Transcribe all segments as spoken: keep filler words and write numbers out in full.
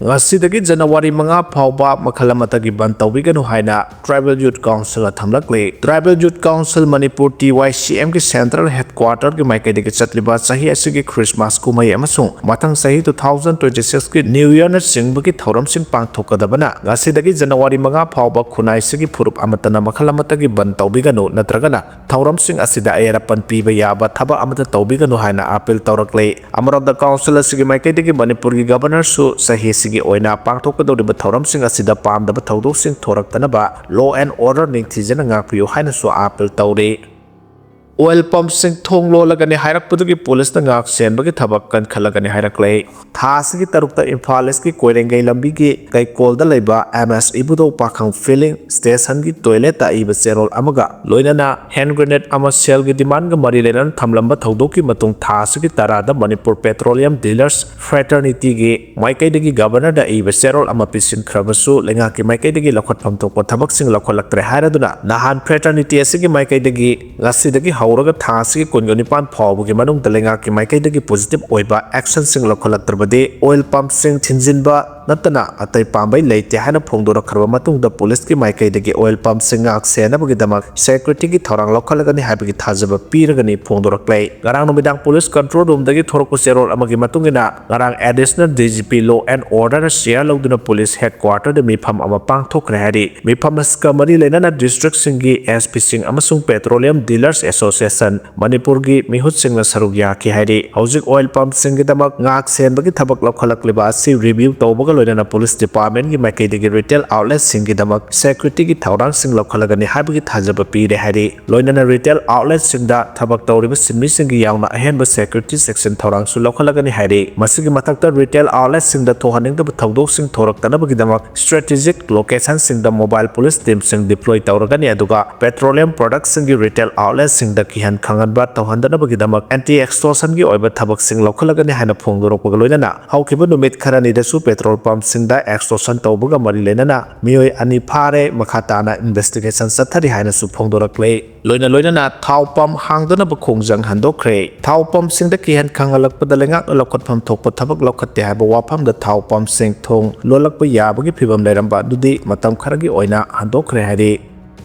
ꯉꯁꯤꯗꯒꯤ ꯖꯅꯋꯥꯔꯤ ꯃꯉꯥ ꯐꯥꯎꯕ ꯃꯈꯜ ꯑꯃꯠꯇꯒꯤ ꯕꯟ ꯇꯧꯕꯤꯒꯅꯨ ꯍꯥꯏꯅ Tribal Youth Council ꯅ ꯊꯝꯂꯛꯂꯤ꯫ Tribal Youth Council Manipur, T Y C M ꯒꯤ central headquarter ꯒꯤ ꯃꯥꯏꯀꯩꯗꯒꯤ ꯆꯠꯂꯤꯕ ꯆꯍꯤ ꯑꯁꯤꯒꯤ Christmas ꯀꯨꯝꯍꯩ ꯑꯃꯁꯨꯡ ꯃꯊꯪ ꯆꯍꯤ two thousand twenty six ꯀꯤ New Year ꯅꯆꯤꯡꯕꯒꯤ ꯊꯧꯔꯝꯁꯤꯡ ꯄꯥꯡꯊꯣꯛꯀꯗꯕꯅ ꯉꯁꯤꯗꯒꯤ ꯖꯅꯋꯥꯔꯤ ꯃꯉꯥ ꯐꯥꯎꯕ ꯈꯨꯟꯅꯥꯏꯁꯤꯒꯤ ꯐꯨꯔꯨꯞ ꯑꯃꯠꯇꯅ ꯃꯈꯜ ꯑꯃꯠꯇꯒꯤ ꯕꯟ ꯇꯧꯕꯤꯒꯅꯨ ꯅꯠꯇ꯭ꯔꯒꯅ ꯊꯧꯔꯝꯁꯤꯡ ꯑꯁꯤꯗ ꯑꯌꯦꯠ ꯑꯄꯟ ꯄꯤꯕ ꯌꯥꯕ ꯊꯕꯛ ꯑꯃꯠꯇ ꯇꯧꯕꯤꯒꯅꯨ ꯍꯥꯏꯅ appeal ꯇꯧꯔꯛꯂꯤ꯫ ꯑꯃꯔꯣꯝꯗ council ꯑꯁꯤꯒꯤ ꯃꯥꯏꯀꯩꯗꯒꯤ ꯃꯅꯤꯄꯨꯔꯒꯤ Governor ꯁꯨ ꯆꯍꯤꯁꯤꯒꯤ ꯑꯣꯏꯅ ꯄꯥꯡꯊꯣꯛꯀꯗꯧꯔꯤꯕ ꯊꯧꯔꯝꯁꯤꯡ ꯑꯁꯤꯗ ꯄꯥꯝꯗꯕ ꯊꯧꯗꯣꯛꯁꯤꯡ ꯊꯣꯔꯛꯇꯅꯕ law and order ꯅꯤꯡꯊꯤꯖꯅ ꯉꯥꯛꯄꯤꯌꯨ ꯍꯥꯏꯅꯁꯨ appeal ꯇꯧꯔꯤ꯫ Oil pump ꯁꯤꯡ ꯊꯣꯡ ꯂꯣꯜꯂꯒꯅꯤ ꯍꯥꯏꯔꯛꯄꯗꯨꯒꯤ police ꯅ ꯉꯥꯛ ꯁꯦꯟꯕꯒꯤ ꯊꯕꯛ ꯀꯟꯈꯠꯂꯒꯅꯤ ꯍꯥꯏꯔꯛꯂꯦ꯫ ꯊꯥ ꯑꯁꯤꯒꯤ ꯇꯔꯨꯛꯇ ꯏꯝꯐꯥꯜ East ꯀꯤ ꯀꯣꯏꯔꯦꯡꯒꯩ ꯂꯝꯕꯤꯒꯤ ꯀꯩꯀꯣꯜꯗ ꯂꯩꯕ M S ꯏꯕꯨꯙꯧ ꯄꯥꯈꯪ filling station ꯒꯤ toilet ꯇ ꯑꯏꯕ ꯆꯦꯔꯣꯜ ꯑꯃꯒ ꯂꯣꯏꯅꯅ hand grenade ꯑꯃ ꯁꯦꯜꯒꯤ demand ꯒ ꯃꯔꯤ ꯂꯩꯅꯅ ꯊꯝꯂꯝꯕ ꯊꯧꯗꯣꯛꯀꯤ ꯃꯇꯨꯡ ꯊꯥ ꯑꯁꯤꯒꯤ ꯇꯔꯥꯗ Manipur Petroleum Dealers Fraternity ꯒꯤ ꯃꯥꯏꯀꯩꯗꯒꯤ Governor ꯗ ꯏꯕ ꯆꯦꯔꯣꯜ ꯑꯃ ꯄꯤꯁꯤꯟꯈ꯭ꯔꯕꯁꯨ ꯂꯩꯉꯥꯛꯀꯤ ꯃꯥꯏꯀꯩꯗꯒꯤ ꯂꯧꯈꯠꯐꯝ ꯊꯣꯛꯄ ꯊꯕꯛꯁꯤꯡ ꯂꯧꯈꯠꯂꯛꯇ꯭ꯔꯦ ꯍꯥꯏꯔꯗꯨꯅ ꯅꯍꯥꯟ fraternity ꯑꯁꯤꯒꯤ ꯃꯥꯏꯀꯩꯗꯒꯤ ꯉꯁꯤꯗꯒꯤ ꯍꯧꯔꯒ ꯊꯥ ꯑꯁꯤꯒꯤ ꯀꯨꯟꯒ ꯅꯤꯄꯥꯟ ꯐꯥꯎꯕꯒꯤ ꯃꯅꯨꯡꯗ ꯂꯩꯉꯥꯛꯀꯤ ꯃꯥꯏꯀꯩꯗꯒꯤ positive ꯑꯣꯏꯕ action ꯁꯤꯡ ꯂꯧꯈꯠꯂꯛꯇ꯭ꯔꯕꯗꯤ oil pump ꯁꯤꯡ ꯊꯤꯡꯖꯤꯟꯕ ꯅꯠꯇꯅ ꯑꯇꯩ ꯄꯥꯝꯕꯩ ꯂꯩꯇꯦ ꯍꯥꯏꯅ ꯐꯣꯡꯗꯣꯔꯛꯈ꯭ꯔꯕ ꯃꯇꯨꯡꯗ police ꯀꯤ ꯃꯥꯏꯀꯩꯗꯒꯤ oil pump ꯁꯤꯡ ꯉꯥꯛ ꯁꯦꯟꯅꯕꯒꯤꯗꯃꯛ security ꯒꯤ ꯊꯧꯔꯥꯡ ꯂꯧꯈꯠꯂꯒꯅꯤ ꯍꯥꯏꯕꯒꯤ ꯊꯥꯖꯕ ꯄꯤꯔꯒꯅꯤ ꯐꯣꯡꯗꯣꯔꯛꯂꯦ꯫ ꯉꯔꯥꯡ ꯅꯨꯃꯤꯗꯥꯡ police control room ꯗꯒꯤ ꯊꯣꯔꯛꯄ ꯆꯦꯔꯣꯜ ꯑꯃꯒꯤ ꯃꯇꯨꯡ ꯏꯟꯅ ꯉꯔꯥꯡ Additional D G P Law and Order ꯅ chair ꯂꯧꯗꯨꯅ police headquarter ꯗ ꯃꯤꯐꯝ ꯑꯃ ꯄꯥꯡꯊꯣꯛꯈ꯭ꯔꯦ ꯍꯥꯏꯔꯤ꯫ ꯃꯤꯐꯝ ꯑꯁꯤꯒ ꯃꯔꯤ ꯂꯩꯅꯅ district ꯁꯤꯡꯒꯤ S P ꯁꯤꯡ ꯑꯃꯁꯨꯡ Petroleum Dealers Association ꯃꯅꯤꯄꯨꯔꯒꯤ ꯃꯤꯍꯨꯠꯁꯤꯡꯅ ꯁꯔꯨꯛ ꯌꯥꯈꯤ ꯍꯥꯏꯔꯤ꯫ ꯍꯧꯖꯤꯛ oil pump ꯁꯤꯡꯒꯤꯗꯃꯛ ꯉꯥꯛ ꯁꯦꯟꯕꯒꯤ ꯊꯕꯛ ꯂꯧꯈꯠꯂꯛꯂꯤꯕ ꯑꯁꯤ review ꯇꯧꯕꯒ ꯂꯣꯏꯅꯅ police department ꯒꯤ ꯃꯥꯏꯀꯩꯗꯒꯤ retail outlet ꯁꯤꯡꯒꯤꯗꯃꯛ security ꯒꯤ ꯊꯧꯔꯥꯡꯁꯤꯡ ꯂꯧꯈꯠꯂꯒꯅꯤ ꯍꯥꯏꯕꯒꯤ ꯊꯥꯖꯕ ꯄꯤꯔꯦ ꯍꯥꯏꯔꯤ꯫ ꯂꯣꯏꯅꯅ retail outlet ꯁꯤꯡꯗ ꯊꯕꯛ ꯇꯧꯔꯤꯕ ꯁꯤꯟꯃꯤꯁꯤꯡꯒꯤ ꯌꯥꯎꯅ ꯑꯍꯦꯟꯕ security section ꯊꯧꯔꯥꯡꯁꯨ ꯂꯧꯈꯠꯂꯒꯅꯤ ꯍꯥꯏꯔꯤ꯫ ꯃꯁꯤꯒꯤ ꯃꯊꯛꯇ retail outlet ꯁꯤꯡꯗ ꯊꯣꯛꯍꯟꯅꯤꯡꯗꯕ ꯊꯧꯗꯣꯛꯁꯤꯡ ꯊꯣꯔꯛꯇꯅꯕꯒꯤꯗꯃꯛ strategic location ꯁꯤꯡꯗ mobile police team ꯁꯤꯡ deploy ꯇꯧꯔꯒꯅꯤ, ꯑꯗꯨꯒ petroleum product ꯁꯤꯡꯒꯤ retail outlet ꯁꯤꯡꯗ ꯀꯤꯍꯟ ꯈꯪꯍꯟꯕ ꯇꯧꯍꯟꯗꯅꯕꯒꯤꯗꯃꯛ anti extortion ꯒꯤ ꯑꯣꯏꯕ ꯊꯕꯛꯁꯤꯡ ꯂꯧꯈꯠꯂꯒꯅꯤ ꯍꯥꯏꯅ ꯐꯣꯡꯗꯣꯔꯛꯄꯒ ꯂꯣꯏꯅꯅ ꯍꯧꯈꯤꯕ ꯅꯨꯃꯤꯠ ꯈꯔꯅꯤꯗꯁꯨ petrol ꯄꯝꯁꯤꯡꯗ extortion ꯇꯧꯕꯒ ꯃꯔꯤ ꯂꯩꯅꯅ ꯃꯤꯑꯣꯏ ꯑꯅꯤ ꯐꯥꯔꯦ, ꯃꯈꯥ ꯇꯥꯅ investigation ꯆꯠꯊꯔꯤ ꯍꯥꯏꯅꯁꯨ ꯐꯣꯡꯗꯣꯔꯛꯂꯦ꯫ ꯂꯣꯏꯅ ꯂꯣꯏꯅꯅ ꯊꯥꯎ ꯄꯝ ꯍꯥꯡꯗꯅꯕ ꯈꯣꯡꯖꯪ ꯍꯟꯗꯣꯛꯈ꯭ꯔꯦ꯫ ꯊꯥꯎ ꯄꯝꯁꯤꯡꯗ ꯀꯤꯍꯟ ꯈꯪꯍꯜꯂꯛꯄꯗ ꯂꯩꯉꯥꯛꯅ ꯂꯧꯈꯠꯐꯝ ꯊꯣꯛꯄ ꯊꯕꯛ ꯂꯧꯈꯠꯇꯦ ꯍꯥꯏꯕ ꯋꯥꯐꯝꯗ ꯊꯥꯎ ꯄꯝꯁꯤꯡ ꯊꯣꯡ ꯂꯣꯜꯂꯛꯄ ꯌꯥꯕꯒꯤ ꯐꯤꯕꯝ ꯂꯩꯔꯝꯕ ꯑꯗꯨꯗꯤ ꯃꯇꯝ ꯈꯔꯒꯤ ꯑꯣꯏꯅ ꯍꯟꯗꯣꯛꯈ꯭ꯔꯦ ꯍꯥꯏꯔꯤ꯫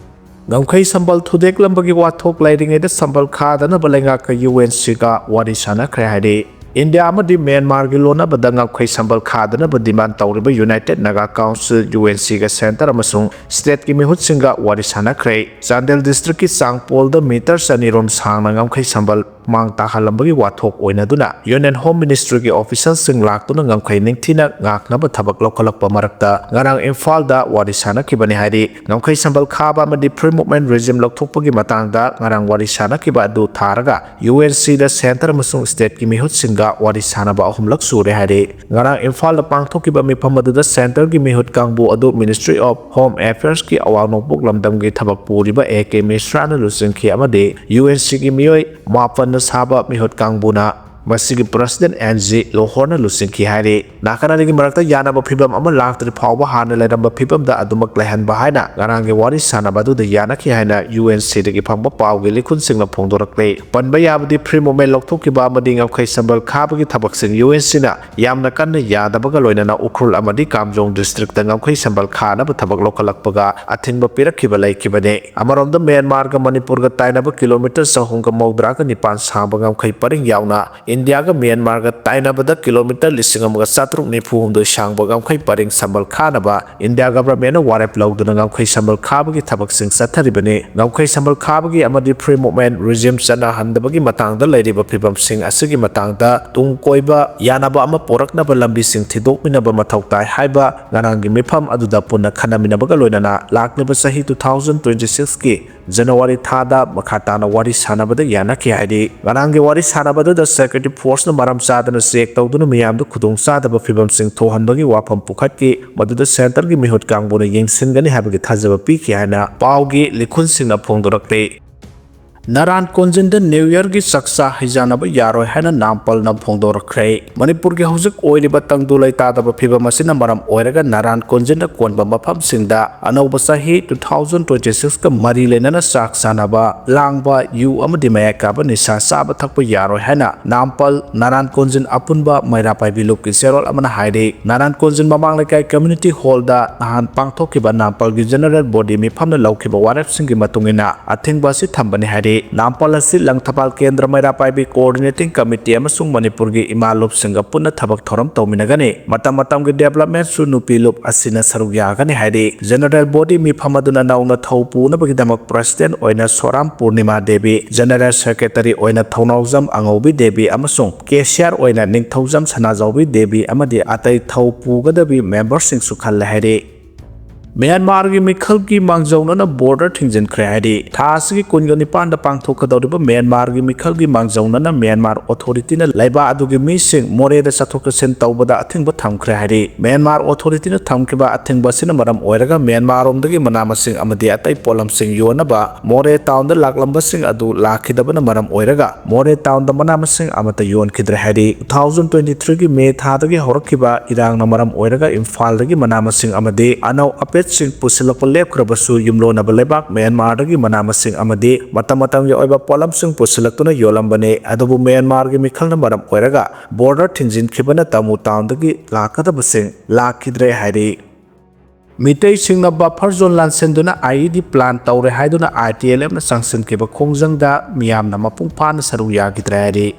ꯉꯝꯈꯩ ꯁꯝꯕꯜ ꯊꯨꯗꯦꯛꯂꯝꯕꯒꯤ ꯋꯥꯊꯣꯛ ꯂꯩꯔꯤꯉꯩꯗ ꯁꯝꯕꯜ ꯈꯥꯗꯅꯕ ꯂꯩꯉꯥꯛꯀ ꯌꯨ ꯑꯦꯟ ꯁꯤꯒ ꯋꯥꯔꯤ ꯁꯥꯟꯅꯈ꯭ꯔꯦ ꯍꯥꯏꯔꯤ꯫ ꯏꯟꯗꯤꯌꯥ ꯑꯃꯗꯤ ꯃ꯭ꯌꯥꯟꯃꯥꯔꯒꯤ ꯂꯣꯟꯅꯕꯗ ꯉꯝꯈꯩ ꯁꯝꯕꯜ ꯈꯥꯗꯅꯕ demand ꯇꯧꯔꯤꯕ United Naga Council, U N ꯁꯤꯒ centre ꯑꯃꯁꯨꯡ stateꯀꯤ ꯃꯤꯍꯨꯠꯁꯤꯡꯒ ꯋꯥꯔꯤ ꯁꯥꯟꯅꯈ꯭ꯔꯦ꯫ ꯆꯥꯟꯗꯦꯜ districtꯀꯤ ꯆꯥꯡꯄꯣꯜꯗ metre ꯆꯅꯤꯔꯣꯝ ꯁꯥꯡꯅ ꯉꯝꯈꯩ ꯁꯝꯕꯜ ꯃꯥꯡ ꯇꯥꯍꯜꯂꯝꯕꯒꯤ ꯋꯥꯊꯣꯛ ꯑꯣꯏꯅꯗꯨꯅ Union Home Ministryꯒꯤ officialꯁꯤꯡ ꯂꯥꯛꯇꯨꯅ ꯉꯝꯈꯩ ꯅꯤꯡꯊꯤꯅ ꯉꯥꯛꯅꯕ ꯊꯕꯛ ꯂꯧꯈꯠꯂꯛꯄ ꯃꯔꯛꯇ ꯉꯔꯥꯡ ꯏꯝꯐꯥꯜꯗ ꯋꯥꯔꯤ ꯁꯥꯟꯅꯈꯤꯕꯅꯤ ꯍꯥꯏꯔꯤ꯫ ꯉꯝꯈꯩ ꯁꯝꯕꯜ ꯈꯥꯕ ꯑꯃꯗꯤ free movement regime ꯂꯧꯊꯣꯛꯄꯒꯤ ꯃꯇꯥꯡꯗ ꯉꯔꯥꯡ ꯋꯥꯔꯤ ꯁꯥꯟꯅꯈꯤꯕ ꯑꯗꯨ ꯊꯥꯔꯒ ꯌꯨ ꯑꯦꯟ ꯁꯤꯗ centre ꯑꯃꯁꯨꯡ stateꯀꯤ ꯃꯤꯍꯨꯠꯁꯤꯡꯒ ꯋꯥꯔꯤ ꯁꯥꯟꯅꯕ ꯑꯍꯨꯝꯂꯛ ꯁꯨꯔꯦ ꯍꯥꯏꯔꯤ꯫ ꯉꯔꯥꯡ ꯏꯝꯐꯥꯜꯗ ꯄꯥꯡꯊꯣꯛꯈꯤꯕ ꯃꯤꯐꯝ ꯑꯗꯨꯗ centreꯒꯤ ꯃꯤꯍꯨꯠ ꯀꯥꯡꯕꯨ ꯑꯗꯨ Ministry of Home Affairsꯀꯤ ꯑꯋꯥꯡ ꯅꯣꯡꯄꯣꯛ ꯂꯝꯗꯝꯒꯤ ꯊꯕꯛ ꯄꯨꯔꯤꯕ ꯑꯦ ꯀꯦ ꯃꯤꯁ꯭ꯔꯥꯅ ꯂꯨꯆꯤꯡꯈꯤ ꯑꯃꯗꯤ ꯌꯨ ꯑꯦꯟ ꯁꯤꯒꯤ ꯃꯤꯑꯣꯏ ꯃꯥꯄꯟꯅ ꯁꯥꯕ ꯃꯤꯍꯨꯠ ꯀꯥꯡꯕꯨꯅ ꯃꯁꯤꯒꯤ president ꯑꯦꯟ ꯖꯤ ꯂꯣꯍꯣꯔꯅ ꯂꯨꯆꯤꯡꯈꯤ ꯍꯥꯏꯔꯤ꯫ ꯅꯥꯀꯟ ꯑꯅꯤꯒꯤ ꯃꯔꯛꯇ ꯌꯥꯅꯕ ꯐꯤꯕꯝ ꯑꯃ ꯂꯥꯛꯇ꯭ꯔꯤ ꯐꯥꯎꯕ ꯍꯥꯟꯅ ꯂꯩꯔꯝꯕ ꯐꯤꯕꯝꯗ ꯑꯗꯨꯃꯛ ꯂꯩꯍꯟꯕ ꯍꯥꯏꯅ ꯉꯔꯥꯡꯒꯤ ꯋꯥꯔꯤ ꯁꯥꯟꯅꯕ ꯑꯗꯨꯗ ꯌꯥꯅꯈꯤ ꯍꯥꯏꯅ ꯌꯨ ꯑꯦꯟ ꯁꯤꯗꯒꯤ ꯐꯪꯕ ꯄꯥꯎꯒꯤ ꯂꯤꯈꯨꯟꯁꯤꯡꯅ ꯐꯣꯡꯗꯣꯔꯛꯂꯤ꯫ ꯄꯟꯕ ꯌꯥꯕꯗꯤ free movement ꯂꯧꯊꯣꯛꯈꯤꯕ ꯑꯃꯗꯤ ꯉꯝꯈꯩ ꯁꯝꯕꯜ ꯈꯥꯕꯒꯤ ꯊꯕꯛꯁꯤꯡ ꯌꯨ ꯑꯦꯟ ꯁꯤꯅ ꯌꯥꯝꯅ ꯀꯟꯅ ꯌꯥꯗꯕꯒ ꯂꯣꯏꯅꯅ ꯎꯈ꯭ꯔꯨꯜ ꯑꯃꯗꯤ ꯀꯥꯝꯖꯣꯡ districtꯇ ꯉꯝꯈꯩ ꯁꯝꯕꯜ ꯈꯥꯅꯕ ꯊꯕꯛ ꯂꯧꯈꯠꯂꯛꯄꯒ ꯑꯊꯤꯡꯕ ꯄꯤꯔꯛꯈꯤꯕ ꯂꯩꯈꯤꯕꯅꯤ꯫ ꯑꯃꯔꯣꯝꯗ ꯃ꯭ꯌꯥꯟꯃꯥꯔꯒ ꯃꯅꯤꯄꯨꯔꯒ ꯇꯥꯏꯅꯕ kilometre ꯆꯍꯨꯝꯒ ꯃꯧꯗ꯭ꯔꯥꯒ ꯅꯤꯄꯥꯟ ꯁꯥꯡꯕ ꯉꯝꯈꯩ ꯄꯔꯤꯡ ꯌꯥꯎꯅ ꯏꯟꯗꯤꯌꯥꯒ ꯃ꯭ꯌꯥꯟꯃꯥꯔꯒ ꯇꯥꯏꯅꯕꯗ kilometre ꯂꯤꯁꯤꯡ ꯑꯃꯒ ꯆꯥꯇ꯭ꯔꯨꯛ ꯅꯤꯐꯨ ꯍꯨꯝꯗꯣꯏ ꯁꯥꯡꯕ ꯉꯝꯈꯩ ꯄꯔꯤꯡ ꯁꯝꯕꯜ ꯈꯥꯅꯕ ꯏꯟꯗꯤꯌꯥ governmentꯅ ꯋꯥꯔꯦꯞ ꯂꯧꯗꯨꯅ ꯉꯝꯈꯩ ꯁꯝꯕꯜ ꯈꯥꯕꯒꯤ ꯊꯕꯛꯁꯤꯡ ꯆꯠꯊꯔꯤꯕꯅꯤ꯫ ꯉꯝꯈꯩ ꯁꯝꯕꯜ ꯈꯥꯕꯒꯤ ꯑꯃꯗꯤ free movement regime ꯆꯠꯅꯍꯟꯗꯕꯒꯤ ꯃꯇꯥꯡꯗ ꯂꯩꯔꯤꯕ ꯐꯤꯕꯝꯁꯤꯡ ꯑꯁꯤꯒꯤ ꯃꯇꯥꯡꯗ ꯇꯨꯡ ꯀꯣꯏꯕ ꯌꯥꯅꯕ ꯑꯃ ꯄꯣꯔꯛꯅꯕ ꯂꯝꯕꯤꯁꯤꯡ ꯊꯤꯗꯣꯛꯃꯤꯟꯅꯕ ꯃꯊꯧ ꯇꯥꯏ ꯍꯥꯏꯕ ꯉꯔꯥꯡꯒꯤ ꯃꯤꯐꯝ ꯑꯗꯨꯗ ꯄꯨꯟꯅ ꯈꯟꯅꯃꯤꯟꯅꯕꯒ ꯂꯣꯏꯅꯅ ꯂꯥꯛꯂꯤꯕ ꯆꯍꯤ two thousand twenty sixꯀꯤ January ꯊꯥꯗ ꯃꯈꯥ ꯇꯥꯅ ꯋꯥꯔꯤ ꯁꯥꯟꯅꯕꯗ ꯌꯥꯅꯈꯤ ꯍꯥꯏꯔꯤ꯫ ꯉꯔꯥꯡꯒꯤ ꯋꯥꯔꯤ ꯁꯥꯟꯅꯕꯗꯨꯗ security forceꯅ ꯃꯔꯝ ꯆꯥꯗꯅ check ꯇꯧꯗꯨꯅ ꯃꯤꯌꯥꯝꯗ ꯈꯨꯗꯣꯡꯆꯥꯗꯕ ꯐꯤꯕꯝꯁꯤꯡ ꯊꯣꯛꯍꯟꯕꯒꯤ ꯋꯥꯐꯝ ꯄꯨꯈꯠꯈꯤ, ꯃꯗꯨꯗ centreꯒꯤ ꯃꯤꯍꯨꯠ ꯀꯥꯡꯕꯨꯅ ꯌꯦꯡꯁꯤꯟꯒꯅꯤ ꯍꯥꯏꯕꯒꯤ ꯊꯥꯖꯕ ꯄꯤꯈꯤ ꯍꯥꯏꯅ ꯄꯥꯎꯒꯤ ꯂꯤꯈꯨꯟꯁꯤꯡꯅ ꯐꯣꯡꯗꯣꯔꯛꯂꯤ꯫ ꯅꯔꯥꯟ ꯀꯣꯟꯖꯤꯟꯗ ꯅ꯭ꯌꯨ ꯌꯔꯒꯤ ꯆꯥꯛꯆꯥ ꯍꯩꯖꯥꯟꯅꯕ ꯌꯥꯔꯣꯏ ꯍꯥꯏꯅ ꯅꯥꯝꯄꯜꯅ ꯐꯣꯡꯗꯣꯔꯛꯈ꯭ꯔꯦ꯫ ꯃꯅꯤꯄꯨꯔꯒꯤ ꯍꯧꯖꯤꯛ ꯑꯣꯏꯔꯤꯕ ꯇꯪꯗꯨ ꯂꯩꯇꯥꯗꯕ ꯐꯤꯕꯝ ꯑꯁꯤꯅ ꯃꯔꯝ ꯑꯣꯏꯔꯒ ꯅꯔꯥꯟ ꯀꯣꯟꯖꯤꯟꯗ ꯀꯣꯟꯕ ꯃꯐꯝꯁꯤꯡꯗ ꯑꯅꯧꯕ ꯆꯍꯤ two thousand twenty six ꯀ ꯃꯔꯤ ꯂꯩꯅꯅ ꯆꯥꯛ ꯆꯥꯅꯕ, ꯂꯥꯡꯕ, ꯌꯨ ꯑꯃꯗꯤ ꯃꯌꯥꯏ ꯀꯥꯕ ꯅꯤꯁꯥ ꯆꯥꯕ ꯊꯛꯄ ꯌꯥꯔꯣꯏ ꯍꯥꯏꯅ ꯅꯥꯝꯄꯜ ꯅꯔꯥꯟ ꯀꯣꯟꯖꯤꯟ ꯑꯄꯨꯟꯕ ꯃꯩꯔꯥ ꯄꯥꯏꯕꯤ ꯂꯨꯞꯀꯤ ꯆꯦꯔꯣꯜ ꯑꯃꯅ ꯍꯥꯏꯔꯤ꯫ ꯅꯔꯥꯟ ꯀꯣꯟꯖꯤꯟ ꯃꯃꯥꯡ ꯂꯩꯀꯥꯏ ꯀꯝꯃ꯭ꯌꯨꯅꯤꯇꯤ ꯍꯣꯜꯗ ꯅꯍꯥꯟ ꯄꯥꯡꯊꯣꯛꯈꯤꯕ ꯅꯥꯝꯄꯜꯒꯤ ꯖꯦꯅꯔꯦꯜ ꯕꯣꯗꯤ ꯃꯤꯐꯝꯅ ꯂꯧꯈꯤꯕ ꯋꯥꯔꯦꯞꯁꯤꯡꯒꯤ ꯃꯇꯨꯡ ꯏꯟꯅ ꯑꯊꯤꯡꯕ ꯑꯁꯤ ꯊꯝꯕꯅꯤ ꯍꯥꯏꯔꯤ꯫ ꯅꯥꯝꯄꯜ ꯑꯁꯤ ꯂꯪꯊꯕꯥꯜ ꯀꯦꯟꯗ꯭ꯔ ꯃꯩꯔꯥ ꯄꯥꯏꯕꯤ ꯀꯣꯑꯣꯔꯗꯤꯅꯦꯇꯤꯡ ꯀꯃꯤꯇꯤ ꯑꯃꯁꯨꯡ ꯃꯅꯤꯄꯨꯔꯒꯤ ꯏꯃꯥ ꯂꯨꯞꯁꯤꯡꯒ ꯄꯨꯟꯅ ꯊꯕꯛ ꯊꯧꯔꯝ ꯇꯧꯃꯤꯟꯅꯒꯅꯤ꯫ ꯃꯇꯝ ꯃꯇꯝꯒꯤ ꯗꯦꯕꯂꯞꯃꯦꯟꯁꯨ ꯅꯨꯄꯤ ꯂꯨꯞ ꯑꯁꯤꯅ ꯁꯔꯨꯛ ꯌꯥꯒꯅꯤ ꯍꯥꯏꯔꯤ꯫ ꯖꯦꯅꯔꯦꯜ ꯕꯣꯗꯤ ꯃꯤꯐꯝ ꯑꯗꯨꯅ ꯅꯧꯅ ꯊꯧ ꯄꯨꯅꯕꯒꯤꯗꯃꯛ ꯄ꯭ꯔꯁꯤꯗꯦꯟ ꯑꯣꯏꯅ ꯁꯣꯔꯥꯝ ꯄꯨꯔꯅꯤꯃꯥ ꯗꯦꯕꯤ, ꯖꯦꯅꯔꯦꯜ ꯁꯦꯀ꯭ꯔꯦꯇꯔꯤ ꯑꯣꯏꯅ ꯊꯧꯅꯥꯎꯖꯝ ꯑꯉꯧꯕꯤ ꯗꯦꯕꯤ ꯑꯃꯁꯨꯡ ꯀꯦꯁꯤꯌꯥꯔ ꯑꯣꯏꯅ ꯅꯤꯡꯊꯧꯖꯝ ꯁꯅꯥꯖꯥꯎꯕꯤ ꯗꯦꯕꯤ ꯑꯃꯗꯤ ꯑꯇꯩ ꯊꯧ ꯄꯨꯒꯗꯕꯤ ꯃꯦꯝꯕꯔꯁꯤꯡꯁꯨ ꯈꯜꯂꯦ ꯍꯥꯏꯔꯤ꯫ ꯃ꯭ꯌꯥꯟꯃꯥꯔꯒꯤ ꯃꯤꯈꯜꯒꯤ ꯃꯥꯡꯖꯧꯅꯅ ꯕꯣꯔꯗꯔ ꯊꯤꯡꯖꯤꯟꯈ꯭ꯔꯦ ꯍꯥꯏꯔꯤ꯫ ꯊꯥ ꯑꯁꯤꯒꯤ ꯀꯨꯟꯒ ꯅꯤꯄꯥꯟꯗ ꯄꯥꯡꯊꯣꯛꯀꯗꯧꯔꯤꯕ ꯃ꯭ꯌꯥꯟꯃꯥꯔꯒꯤ ꯃꯤꯈꯜꯒꯤ ꯃꯥꯡꯖꯧꯅꯅ ꯃ꯭ꯌꯥꯟꯃꯥꯔ ꯑꯣꯊꯣꯔꯤꯇꯤꯅ ꯂꯩꯕꯥꯛ ꯑꯗꯨꯒꯤ ꯃꯤꯁꯤꯡ ꯃꯣꯔꯦꯗ ꯆꯠꯊꯣꯛ ꯆꯠꯁꯤꯟ ꯇꯧꯕꯗ ꯑꯊꯤꯡꯕ ꯊꯝꯈ꯭ꯔꯦ ꯍꯥꯏꯔꯤ꯫ ꯃ꯭ꯌꯥꯟꯃꯥꯔ ꯑꯣꯊꯣꯔꯤꯇꯤꯅ ꯊꯝꯈꯤꯕ ꯑꯊꯤꯡꯕ ꯑꯁꯤꯅ ꯃꯔꯝ ꯑꯣꯏꯔꯒ ꯃ꯭ꯌꯥꯟꯃꯥꯔꯔꯣꯝꯗꯒꯤ ꯃꯅꯥ ꯃꯁꯤꯡ ꯑꯃꯗꯤ ꯑꯇꯩ ꯄꯣꯠꯂꯝꯁꯤꯡ ꯌꯣꯟꯅꯕ ꯃꯣꯔꯦ ꯇꯥꯎꯟꯗ ꯂꯥꯛꯂꯝꯕꯁꯤꯡ ꯑꯗꯨ ꯂꯥꯛꯈꯤꯗꯕꯅ ꯃꯔꯝ ꯑꯣꯏꯔꯒ ꯃꯣꯔꯦ ꯇꯥꯎꯟꯗ ꯃꯅꯥ ꯃꯁꯤꯡ ꯑꯃꯠꯇ ꯌꯣꯟꯈꯤꯗ꯭ꯔꯦ ꯍꯥꯏꯔꯤ꯫ Two thousand twenty three ꯒꯤ ꯃꯦ ꯊꯥꯗꯒꯤ ꯍꯧꯔꯛꯈꯤꯕ ꯏꯔꯥꯡꯅ ꯃꯔꯝ ꯑꯣꯏꯔꯒ ꯏꯝꯐꯥꯜꯗꯒꯤ ꯃꯅꯥ ꯃꯁꯤꯡ ꯑꯃꯗꯤ ꯑꯅꯧ ꯑꯄꯦꯠꯁꯤꯡ ꯄꯨꯁꯤꯜꯂꯛꯄ ꯂꯦꯞꯈ꯭ꯔꯕꯁꯨ, ꯌꯨꯝꯂꯣꯟꯅꯕ ꯂꯩꯕꯥꯛ ꯃ꯭ꯌꯥꯟꯃꯥꯔꯗꯒꯤ ꯃꯅꯥ ꯃꯁꯤꯡ ꯑꯃꯗꯤ ꯃꯇꯝ ꯃꯇꯝꯒꯤ ꯑꯣꯏꯕ ꯄꯣꯠꯂꯝꯁꯤꯡ ꯄꯨꯁꯤꯜꯂꯛꯇꯨꯅ ꯌꯣꯜꯂꯝꯕꯅꯤ꯫ ꯑꯗꯨꯕꯨ ꯃ꯭ꯌꯥꯟꯃꯥꯔꯒꯤ ꯃꯤꯈꯜꯅ ꯃꯔꯝ ꯑꯣꯏꯔꯒ ꯕꯣꯔꯗꯔ ꯊꯤꯡꯖꯤꯟꯈꯤꯕꯅ ꯇꯥꯃꯨ ꯇꯥꯎꯟꯗꯒꯤ ꯂꯥꯛꯀꯗꯕꯁꯤꯡ ꯂꯥꯛꯈꯤꯗ꯭ꯔꯦ ꯍꯥꯏꯔꯤ꯫ ꯃꯤꯇꯩꯁꯤꯡꯅ ꯕꯐꯔ ꯖꯣꯟ ꯂꯥꯟꯁꯤꯟꯗꯨꯅ IED ꯄ꯭ꯂꯥꯟ ꯇꯧꯔꯦ ꯍꯥꯏꯗꯨꯅ ITLFꯅ ꯆꯪꯁꯤꯟꯈꯤꯕ ꯈꯣꯡꯖꯪꯗ ꯃꯤꯌꯥꯝꯅ ꯃꯄꯨꯡ ꯐꯥꯅ ꯁꯔꯨꯛ ꯌꯥꯈꯤꯗ꯭ꯔꯦ ꯍꯥꯏꯔꯤ꯫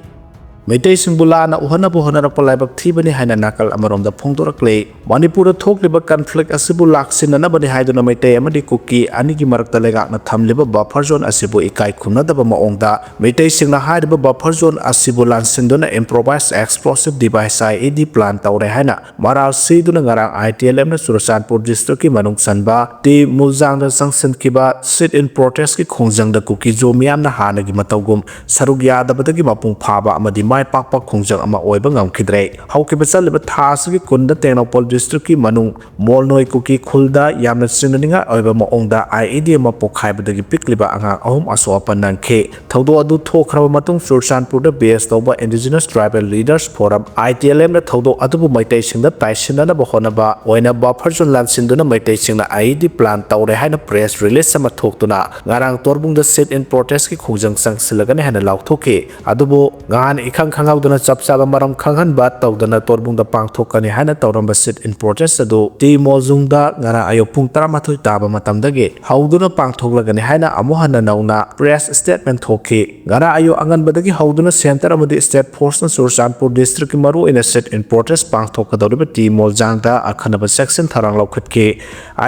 ꯃꯤꯇꯩꯁꯤꯡꯕꯨ ꯂꯥꯟꯅ ꯎꯍꯟꯅꯕ ꯍꯣꯠꯅꯔꯛꯄ ꯂꯥꯏꯕꯛ ꯊꯤꯕꯅꯤ ꯍꯥꯏꯅ ꯅꯥꯀꯜ ꯑꯃꯔꯣꯝꯗ ꯐꯣꯡꯗꯣꯔꯛꯂꯤ꯫ ꯃꯅꯤꯄꯨꯔꯗ ꯊꯣꯛꯂꯤꯕ ꯀꯟꯐ꯭ꯂꯤꯛ ꯑꯁꯤꯕꯨ ꯂꯥꯛꯁꯤꯟꯅꯅꯕꯅꯤ ꯍꯥꯏꯗꯨꯅ ꯃꯩꯇꯩ ꯑꯃꯗꯤ ꯀꯨꯀꯤ ꯑꯅꯤꯒꯤ ꯃꯔꯛꯇ ꯂꯩꯉꯥꯛꯅ ꯊꯝꯂꯤꯕ ꯕꯐꯔ ꯖꯣꯟ ꯑꯁꯤꯕꯨ ꯏꯀꯥꯏ ꯈꯨꯝꯅꯗꯕ ꯃꯑꯣꯡꯗ ꯃꯤꯇꯩꯁꯤꯡꯅ ꯍꯥꯏꯔꯤꯕ ꯕꯐꯔ ꯖꯣꯟ ꯑꯁꯤꯕꯨ ꯂꯥꯟꯁꯤꯟꯗꯨꯅ ꯏꯝꯄ꯭ꯔꯣꯚꯥꯏꯁ ꯑꯦꯛꯁꯄ꯭ꯂꯣꯁꯤꯚ ꯗꯤꯚꯥꯏꯁ, IED, ꯄ꯭ꯂꯥꯟ ꯇꯧꯔꯦ ꯍꯥꯏꯅ ꯃꯔꯥꯜ ꯁꯤꯗꯨꯅ ꯉꯔꯥꯡ ITLFꯅ ꯆꯨꯔꯆꯥꯟꯄꯨꯔ ꯗꯤꯁꯇ꯭ꯔꯤꯛꯀꯤ ꯃꯅꯨꯡ ꯆꯟꯕ ꯇꯤ ꯃꯨꯜꯖꯥꯡꯗ ꯆꯪꯁꯤꯟꯈꯤꯕ sit-in protestꯀꯤ ꯈꯣꯡꯖꯪꯗ ꯀꯨꯀꯤ-ꯖꯣ ꯃꯤꯌꯥꯝꯅ ꯍꯥꯟꯅꯒꯤ ꯃꯇꯧꯒꯨꯝ ꯁꯔꯨꯛ ꯌꯥꯗꯕꯗꯒꯤ ꯃꯄꯨꯡ ꯐꯥꯕ ꯑꯃꯗꯤ ꯃꯥꯏ ꯄꯥꯛꯄ ꯈꯣꯡꯖꯪ ꯑꯃ ꯑꯣꯏꯕ ꯉꯝꯈꯤꯗ꯭ꯔꯦ꯫ ꯍꯧꯈꯤꯕ ꯆꯠꯂꯤꯕ ꯊꯥ ꯑꯁꯤꯒꯤ ꯀꯨꯟꯗ ꯇꯦꯡꯅꯧꯄꯜ ꯗꯤꯁꯇ꯭ꯔꯤꯛꯀꯤ ꯃꯅꯨꯡ ꯃꯣꯜꯅꯣꯏ ꯀꯨꯀꯤ ꯈꯨꯜꯗ ꯌꯥꯝꯅ ꯆꯤꯡꯅꯅꯤꯡꯉꯥꯏ ꯑꯣꯏꯕ ꯃꯑꯣꯡꯗ ꯑꯥꯏ ꯏ ꯗꯤ ꯑꯃ ꯄꯣꯈꯥꯏꯕꯗꯒꯤ ꯄꯤꯛꯂꯤꯕ ꯑꯉꯥꯡ ꯑꯍꯨꯝ ꯑꯁꯣꯛ ꯑꯄꯟ ꯅꯪꯈꯤ꯫ ꯊꯧꯗꯣꯛ ꯑꯗꯨ ꯊꯣꯛꯈ꯭ꯔꯕ ꯃꯇꯨꯡ ꯆꯨꯔꯆꯥꯟꯄꯨꯔꯗ base ꯇꯧꯕ Indigenous Tribal Leaders Forum, I T L F ꯅ ꯊꯧꯗꯣꯛ ꯑꯗꯨꯕꯨ ꯃꯩꯇꯩꯁꯤꯡꯗ ꯇꯥꯏꯁꯤꯟꯅꯅꯕ ꯍꯣꯠꯅꯕ ꯑꯣꯏꯅ buffer zone ꯂꯥꯟꯁꯤꯟꯗꯨꯅ ꯃꯩꯇꯩꯁꯤꯡꯅ I E D plan ꯇꯧꯔꯦ ꯍꯥꯏꯅ press release ꯑꯃ ꯊꯣꯛꯇꯨꯅ ꯉꯔꯥꯡ ꯇꯣꯔꯕꯨꯡꯗ sit-in protest ꯀꯤ ꯈꯣꯡꯖꯪ ꯆꯪꯁꯤꯜꯂꯒꯅꯤ ꯍꯥꯏꯅ ꯂꯥꯎꯊꯣꯛꯈꯤ꯫ ꯑꯗꯨꯕꯨ ꯉꯍꯥꯟ ꯏꯈꯪ ꯈꯪꯍꯧꯗꯅ ꯆꯞ ꯆꯥꯕ ꯃꯔꯝ ꯈꯪꯍꯟꯕ ꯇꯧꯗꯅ ꯇꯣꯔꯕꯨꯡꯗ ꯄꯥꯡꯊꯣꯛꯀꯅꯤ ꯍꯥꯏꯅ ꯇꯧꯔꯝꯕ sit-in protest ꯑꯗꯨ ꯇꯤ ꯃꯣꯜꯖꯨꯡꯗ ꯉꯔꯥꯡ ꯑꯌꯨꯛ ꯄꯨꯡ ꯇꯔꯥꯃꯥꯊꯣꯏ ꯇꯥꯕ ꯃꯇꯝꯗꯒꯤ ꯍꯧꯗꯨꯅ ꯄꯥꯡꯊꯣꯛꯂꯒꯅꯤ ꯍꯥꯏꯅ ꯑꯃꯨꯛ ꯍꯟꯅ ꯅꯧꯅ press statement ꯊꯣꯛꯈꯤ꯫ ꯉꯔꯥꯡ ꯑꯌꯨꯛ ꯑꯉꯟꯕꯗꯒꯤ ꯍꯧꯗꯨꯅ centre ꯑꯃꯗꯤ state force ꯅ ꯆꯨꯔꯆꯥꯟꯄꯨꯔ district ꯀꯤ ꯃꯔꯨꯑꯣꯏꯅ sit-in protest ꯄꯥꯡꯊꯣꯛꯀꯗꯧꯔꯤꯕ ꯇꯤ ꯃꯣꯜꯖꯥꯡꯗ ꯑꯈꯟꯅꯕ ꯆꯦꯛꯁꯤꯟ ꯊꯧꯔꯥꯡ ꯂꯧꯈꯠꯈꯤ꯫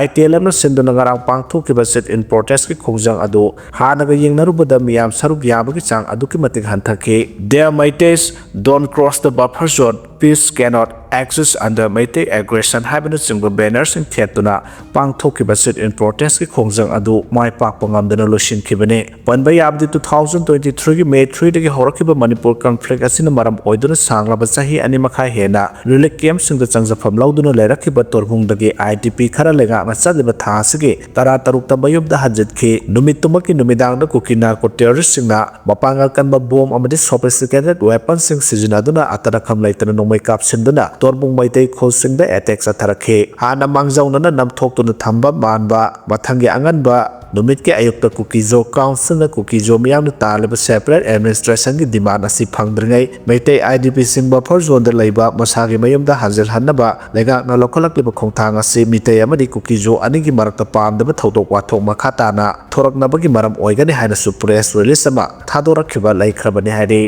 I T L F ꯅ ꯁꯤꯟꯗꯨꯅ ꯉꯔꯥꯡ ꯄꯥꯡꯊꯣꯛꯈꯤꯕ sit-in protest ꯀꯤ ꯈꯣꯡꯖꯪ ꯑꯗꯨ ꯍꯥꯟꯅꯒ ꯌꯦꯡꯅꯔꯨꯕꯗ ꯃꯤꯌꯥꯝ ꯁꯔꯨꯛ ꯌꯥꯕꯒꯤ ꯆꯥꯡ ꯑꯗꯨꯛꯀꯤ ꯃꯇꯤꯛ ꯍꯟꯊꯈꯤ꯫ Dear Meiteis, don't cross the buffer zone, peace cannot exist under Meitei aggression ꯍꯥꯏꯕꯅꯆꯤꯡꯕ banner ꯁꯤꯡ ꯊꯦꯠꯇꯨꯅ ꯄꯥꯡꯊꯣꯛꯈꯤꯕ sit-in protest ꯀꯤ ꯈꯣꯡꯖꯪ ꯑꯗꯨ ꯃꯥꯏ ꯄꯥꯛꯄ ꯉꯝꯗꯅ ꯂꯣꯏꯁꯤꯟꯈꯤꯕꯅꯤ꯫ ꯄꯟꯕ ꯌꯥꯕꯗꯤ two thousand twenty three ꯒꯤ May three ꯗꯒꯤ ꯍꯧꯔꯛꯈꯤꯕ ꯃꯅꯤꯄꯨꯔ conflict ꯑꯁꯤꯅ ꯃꯔꯝ ꯑꯣꯏꯗꯨꯅ ꯁꯥꯡꯂꯕ ꯆꯍꯤ ꯑꯅꯤ ꯃꯈꯥꯏ ꯍꯦꯟꯅ relief camp ꯁꯤꯡꯗ ꯆꯪꯖꯐꯝ ꯂꯧꯗꯨꯅ ꯂꯩꯔꯛꯈꯤꯕ ꯇꯣꯔꯕꯨꯡꯗꯒꯤ I D P ꯈꯔ ꯂꯩꯉꯥꯛꯅ ꯆꯠꯂꯤꯕ ꯊꯥ ꯑꯁꯤꯒꯤ ꯇꯔꯥ ꯇꯔꯨꯛꯇ ꯃꯌꯨꯝꯗ ꯍꯟꯖꯤꯟꯈꯤ꯫ ꯅꯨꯃꯤꯠꯇꯨꯃꯛꯀꯤ ꯅꯨꯃꯤꯗꯥꯡꯗ ꯀꯨꯀꯤ narco terrorist ꯁꯤꯡꯅ ꯃꯄꯥꯡꯒꯜ ꯀꯟꯕ bomb ꯑꯃꯗꯤ sophisticated weapon ꯁꯤꯡ ꯁꯤꯖꯤꯟꯅꯗꯨꯅ ꯑꯇꯔꯈꯝ ꯂꯩꯇꯅ ꯅꯣꯡꯃꯩ ꯀꯥꯞꯁꯤꯟꯗꯨꯅ ꯇꯣꯔꯕꯨꯡ ꯃꯩꯇꯩ ꯈꯨꯜꯁꯤꯡꯗ attack ꯆꯠꯊꯔꯛꯈꯤ꯫ ꯍꯥꯟꯅ ꯃꯥꯡꯖꯧꯅꯅ ꯅꯝꯊꯣꯛꯇꯨꯅ ꯊꯝꯕ ꯃꯥꯟꯕ ꯃꯊꯪꯒꯤ ꯑꯉꯟꯕ ꯅꯨꯃꯤꯠꯀꯤ ꯑꯌꯨꯛꯇ ꯀꯨꯀꯤꯖꯣ council ꯅ ꯀꯨꯀꯤꯖꯣ ꯃꯤꯌꯥꯝꯅ ꯇꯥꯜꯂꯤꯕ separate administration ꯒꯤ demand ꯑꯁꯤ ꯐꯪꯗ꯭ꯔꯤꯉꯩ ꯃꯩꯇꯩ I D P ꯁꯤꯡ buffer zone ꯗ ꯂꯩꯕ ꯃꯁꯥꯒꯤ ꯃꯌꯨꯝꯗ ꯍꯟꯖꯤꯜꯍꯟꯅꯕ ꯂꯩꯉꯥꯛꯅ ꯂꯧꯈꯠꯂꯛꯂꯤꯕ ꯈꯣꯡꯊꯥꯡ ꯑꯁꯤ ꯃꯤꯇꯩ ꯑꯃꯗꯤ ꯀꯨꯀꯤꯖꯣ ꯑꯅꯤꯒꯤ ꯃꯔꯛꯇ ꯄꯥꯝꯗꯕ ꯊꯧꯗꯣꯛ ꯋꯥꯊꯣꯛ ꯃꯈꯥ ꯇꯥꯅ ꯊꯣꯔꯛꯅꯕꯒꯤ ꯃꯔꯝ ꯑꯣꯏꯒꯅꯤ ꯍꯥꯏꯅꯁꯨ press release ꯑꯃ ꯊꯥꯗꯣꯔꯛꯈꯤꯕ ꯂꯩꯈ꯭ꯔꯕꯅꯤ ꯍꯥꯏꯔꯤ꯫